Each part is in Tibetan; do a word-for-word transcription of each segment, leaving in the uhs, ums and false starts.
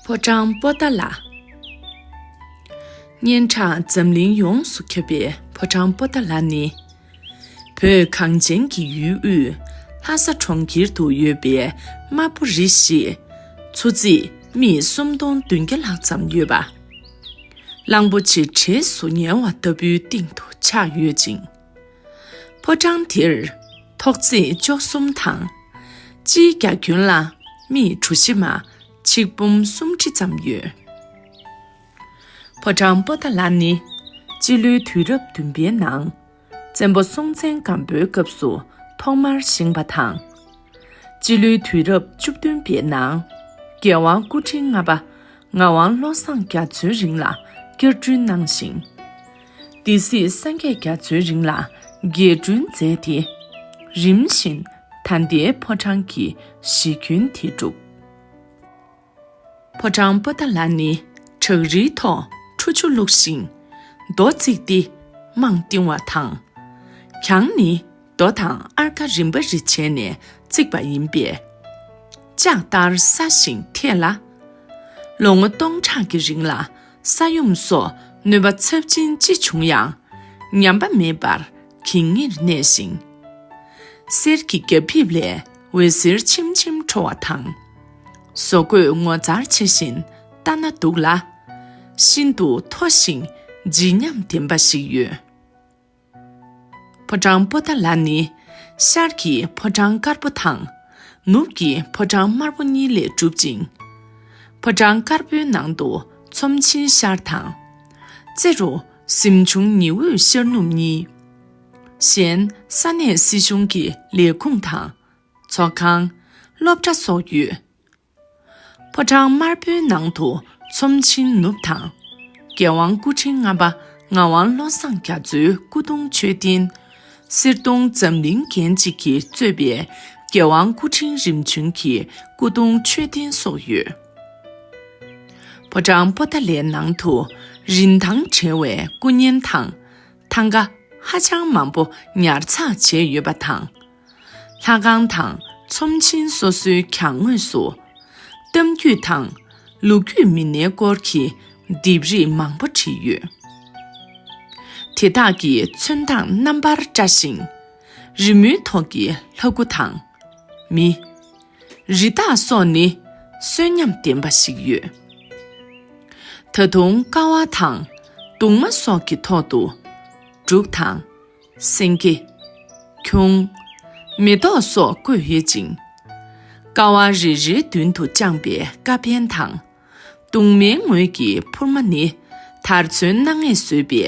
ཕོ་བྲང་པོ་ཏཱ་ལ། སྙན་གྲགས་འཛམ་གླིང་ཡོངས་སུ་ཁྱབ་པའི་ཕོ་བྲང་པོ་ཏཱ་ལ་ནི། བོད་གངས་ཅན་གྱི་ཡུལ་དབུས་ལྷ་ས་གྲོང་ཁྱེར་དུ་ཡོད་པའི་དམར་པོ་རི་ཞེས། མཚོ་རྩིས་སྨི་སུམ་སྟོང་བདུན་བརྒྱ་ལྷག་ཙམ་ཡོད་པ། གླང་པོ་ཆེ་གྲས་སུ་ཉེ་བ་ལྟ་བུའི་སྟེང་དུ་ཆགས་ཡོད་ཅིང་། ཕོ་བྲང་དེར་ཐོག་བརྩེགས་བཅུ་གསུམ་དང་། སྤྱིའི་རྒྱ་ཁྱོན་ལ་སྨི་གྲུ་བཞི་མ་ཆིག་འབུམ་སུམ་ཁྲི་ཙམ་ཡོད། ཕོ་བྲང་པོ་ཏཱ་ལ་ནི་སྤྱི་ལོའི་དུས་རབས་བདུན་པའི་ནང་། བཙན་པོ་སྲོང་བཙན་སྒམ་པོའི་སྐབས་སུ་ཐོག་མར་བཞེངས་པ་དང་། སྤྱི་ལོའི་དུས་རབས་བཅུ་བདུན་པའི་ནང་། རྒྱལ་དབང་སྐུ་ཕྲེང་ལྔ་པ་ངག་དབང་བློ་བཟང་རྒྱ་མཚོའི་རིང་ལ་བསྐྱར་སྐྲུན་གནང་ཞིང་། སྡེ་སྲིད་སངས་རྒྱས་རྒྱ་མཚོའི་རིང་ལ་རྒྱས་སྐྲུན་མཛད་དེ། རིམ་བཞིན་ད་ལྟའི་ཕོ་བྲང་གི་གཞི་ཁྱོན་དེ་གྲུབ། ཕོ་བྲང་པོ་ཏཱ་ལ་ནི་བྲག་རིའི་ཐོག་ཁྲུ་ཆུ་བླུགས་ཤིང་རྡོ་བརྩིགས་ཏེ་རྨང་བཏིང་བ་དང་། གྱང་ནི་རྡོ་དང་ཨར་ཀ་རིམ་པ་རེ་བྱས་ནས་བརྩིགས་པ་ཡིན་པས། ལྕགས་ལྟར་སྲ་ཞིང་འཐས་ལ། ལོ་ངོ་སྟོང་ཕྲག་གི་རིང་ལ་ས་ཡོམ་སོགས་གནོད་པ་ཚབས་ཆེན་ཅི་བྱུང་ཡང་། ཉམས་པ་མེད་པར་འགྱིང་ངེར་གནས་ཤིང་། གསེར་གྱི་རྒྱ་ཕིབས་ལས་འོད་ཟེར་ཆེམ་ཆེམ་འཕྲོ་བ་དང་། བཟོ་བཀོད་ངོ་མཚར་ཆེ་བཞིན་ལྟ་ན་སྡུག་ལ། ཤིན་ཏུ་མཐོ་ཞིང་བརྗིད་ཉམས་ལྡན་པ་ཞིག་ཡོད། ཕོ་བྲང་པོ་ཏཱ་ལ་ནི་ཤར་གྱི་ཕོ་བྲང་དཀར་པོ་དང་། ནུབ་ཀྱི་ཕོ་བྲང་དམར་པོ་གཉིས་ལས་གྲུབ་ཅིང་། ཕོ་བྲང་དཀར་པོའི་ནང་དུ་ཚོམས་ཆེན་ཤར་དང་། རྩེ་རུ་གཟིམ་ཆུང་ཉི་འོད་ཤར་ནུབ་གཉིས། གཞན་ས་གནས་སྲིད་གཞུང་གི་ལས་ཁུངས་དང་། ཚོགས་ཁང་། སློབ་གྲྭ་སོགས་ཡོད། ཕོ་བྲང་དམར་པོའི་ནང་དུ་ཚོམས་ཆེན་ནུབ་དང་། རྒྱལ་དབང་སྐུ་ཕྲེང་ལྔ་པ་ངག་དབང་བློ་བཟང་རྒྱ་མཚོའི་སྐུ་གདུང་མཆོད་རྟེན། གསེར་གདུང་འཛམ་གླིང་རྒྱན་གཅིག་གིས་གཙོས་པའི་རྒྱལ་དབང་སྐུ་ཕྲེང་རིམ་བྱོན་གྱི་སྐུ་གདུང་མཆོད་རྟེན་སོགས་ཡོད། ཕོ་བྲང་པོ་ཏཱ་ལའི་ནང་དུ་རིན་ཐང་བྲལ་བའི་སྐུ་བརྙན་དང་། ཐང་ག་ཧ་ཅང་མང་པོ་ཉར་ཚགས་བྱས་ཡོད་པ་དང་། ལྷ་ཁང་དང་ཚོམས་ཆེན་སོ་སོའི་གྱང་ངོས་སུ། གཏམ་རྒྱུད་དང་ལོ་རྒྱུས་མི་སྣའི་སྐོར་གྱི་ལྡེབས་རིས་མང་པོ་བྲིས་ཡོད། དེ་དག་གི་ཚོན་མདངས་རྣམ་པར་བཀྲ་ཞིང་། རི་མོའི་ཐོག་གི་ལྷ་སྐུ་དང་། མི། རི་དྭགས་སོགས་ནི་གསོན་ཉམས་ལྡན་པ་ཞིག་ཡོད། ད་དུང་ཀ་བ་དང་གདུང་མ་སོགས་ཀྱི་ཐོག་ཏུ་འབྲུག་དང་། སེང་གེ། ཁྱུང་། མེ་ཏོག་སོགས་བཀོད་ཡོད་ཅིང་། ཀ་བ་རེ་རེའི་མདུན་དུ་བཅངས་པའི་ཀ་པཎ་དང་། གདུང་མའི་ངོས་ཀྱི་ཕུར་མ་ནི་དར་ཚོན་སྣ་ལྔས་བཟོས་པའི་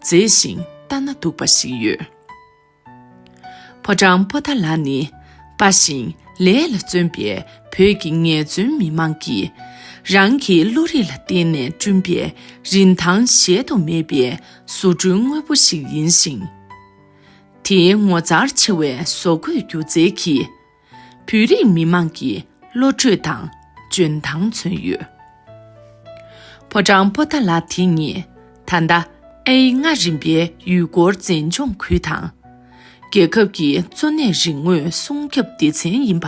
མཛེས་ཤིང་ལྟ་ན་སྡུག་པ་ཞིག་ཡོད། ཕོ་བྲང་པོ་ཏཱ་ལ་ནི་དཔའ་ཞིང་ལས་ལ་བརྩོན་པའི་བོད་ཀྱི་ངལ་རྩོལ་མི་མང་གིས་རང་གི་བློ་རིག་ལ་བརྟེན་ནས་བསྐྲུན་པའི་རིན་ཐང་གཞལ་དུ་མེད་པའི་བཟོ་སྐྲུན་དངོས་པོ་ཞིག་ཡིན་ཞིང་། དེའི་ངོ་མཚར་ཆེ་བའི་བཟོ་བཀོད་སྒྱུ་རྩལ་གྱིས་བོད་རིགས་མི་མང་གི་བློ་གྲོས་དང་འཇོན་ཐང་མཚོན་ཡོད། ཕོ་བྲང་པོ་ཏཱ་ལ་དེ་ཉིད་ད་ལྟ་ཨའི་ལྔ་རིམ་པའི་ཡུལ་སྐོར་མཛེས་ལྗོངས་ཁུལ་དང་། རྒྱལ་ཁབ་ཀྱི་གཙོ་གནད་རིག་དངོས་སྲུང་སྐྱོབ་སྡེ་ཚན་ཡིན་པ།